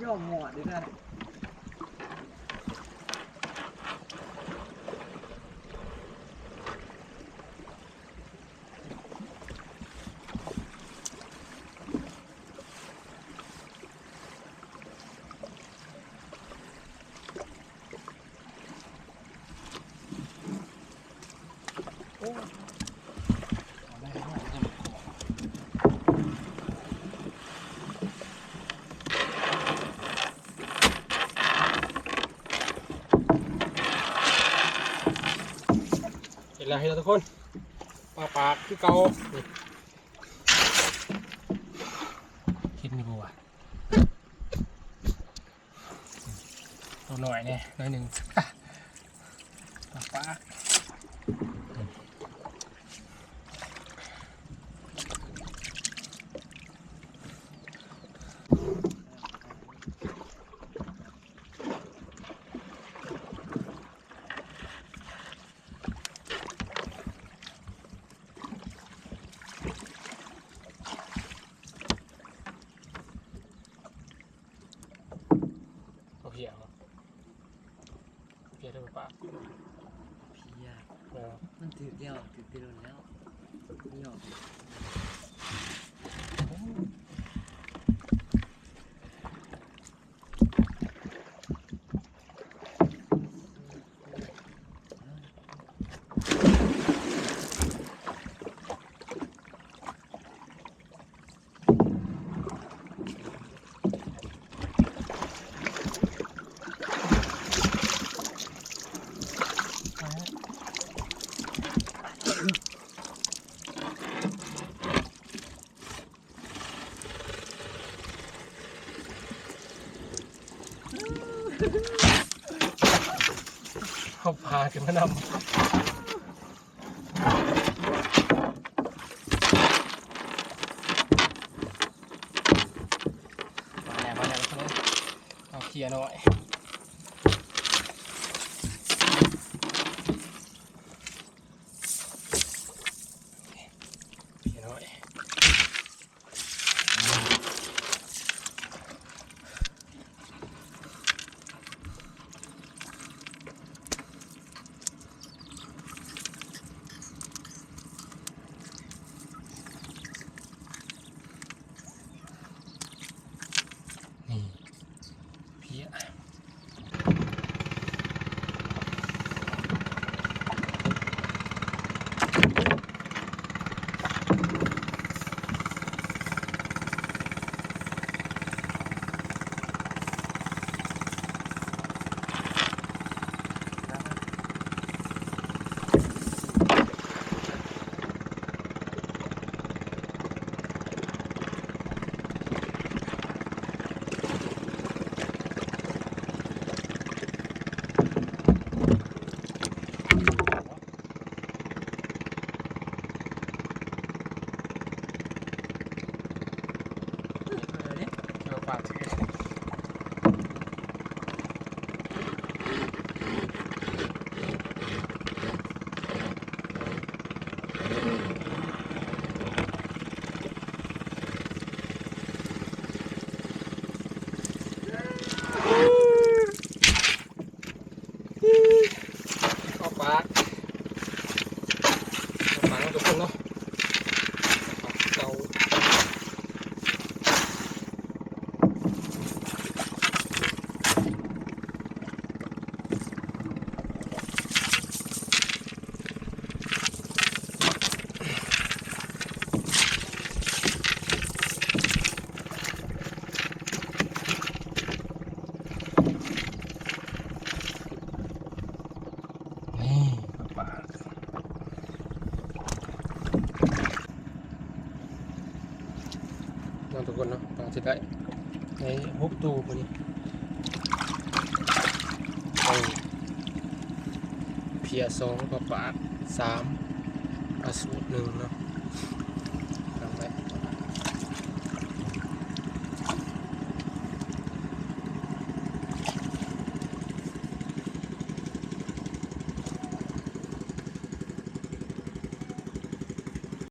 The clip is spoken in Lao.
ຍອມໝອດເດ້ນະ. ເຫັນແລ້ວ ເຫັນແລ້ວທຸກຄົນ ປາປາກຄືເກົ່າ. ເຫັນຢູ່ບໍ່ວະ? ໂຕນ້ອຍແດ່ໜ້ອຍໜຶ່ງ ປາປາກ. ບໍ່ເພຍບໍ່? ເພຍແທ້ປາປາກ. ເພຍ ເອີ ມັນຖືກແລ້ວ ຖືກແຕ່ດົນແລ້ວ ມັນຍອມ. ເອົາປາຂຶ້ນມານຳ. ມາແລ້ວ ມາແລ້ວ ເອົາເພຍນ້ອຍ. ນີ້ ເພຍ. ເຂົ້າປາກ ເຂົ້າປາກເນາະທຸກຄົນເນາະ ເຂົ້າປາກເກົ່າ. ນີ້ ປາປາກ ເນາະທຸກຄົນເນາະ ກະຊິໄດ້ ໄດ້ຫົກໂຕມື້ນີ້ ເອີ ເພຍສອງ ປາປາກສາມ ປາສູດໜຶ່ງເນາະ.